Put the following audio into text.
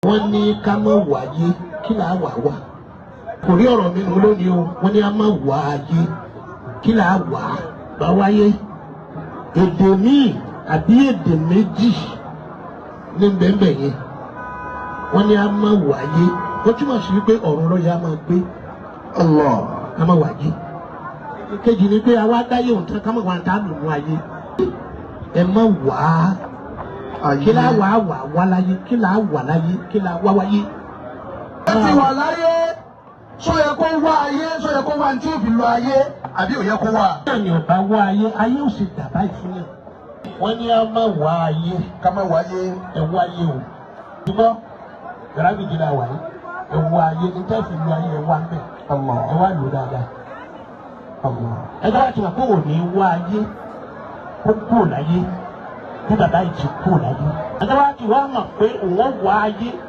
Wọ́n ní ká má wáyé, kí là á wà wá? Kò rí ọ̀rọ̀ mi nù lónìí o. Wọ́n ní a má wá ayé, kí là á wà bá wáyé? Èdè míì àbí èdè méjì ní bẹ́ẹ̀nbẹ́ẹ̀ yẹn. Wọ́n ní a má wáyé, ó túmọ̀ sí wípé ọ̀run ló yẹ a máa gbé. Allah. Ká má wáyé. Ìkejì ni pé àwa dáyé òun tán, ká má wà tá a lò mú ayé. Ẹ má wá kí là á wà wà wá láyé, kí là á wà láyé, kí là á wá wáyé. Ẹ ti wà láyé, sọ yẹ kó wá ayé, sọ yẹ kó wá ní tí ó fi lọ ayé, àbí ò yẹ kó wá? Ní ọba wá ayé, ayé ò sì dà báyìí fún yàn. Wọ́n ní a má wá ayé. Ká má wáyé. Ẹ wá ayé o. Ṣùgbọ́n yàrá méjì la wà yìí. Ẹ wá ayé ní tẹ́ fi lu ayé, ẹ wá ń bẹ̀. Allah. Ẹ wá lò dáadáa. Allah. Ẹ bá ti wà kó ò ní wá ayé, kó kúrò láyé bí bàbá yìí ti kúrò láyé. Ẹ bá ti wá mọ̀ pé òun wá ayé.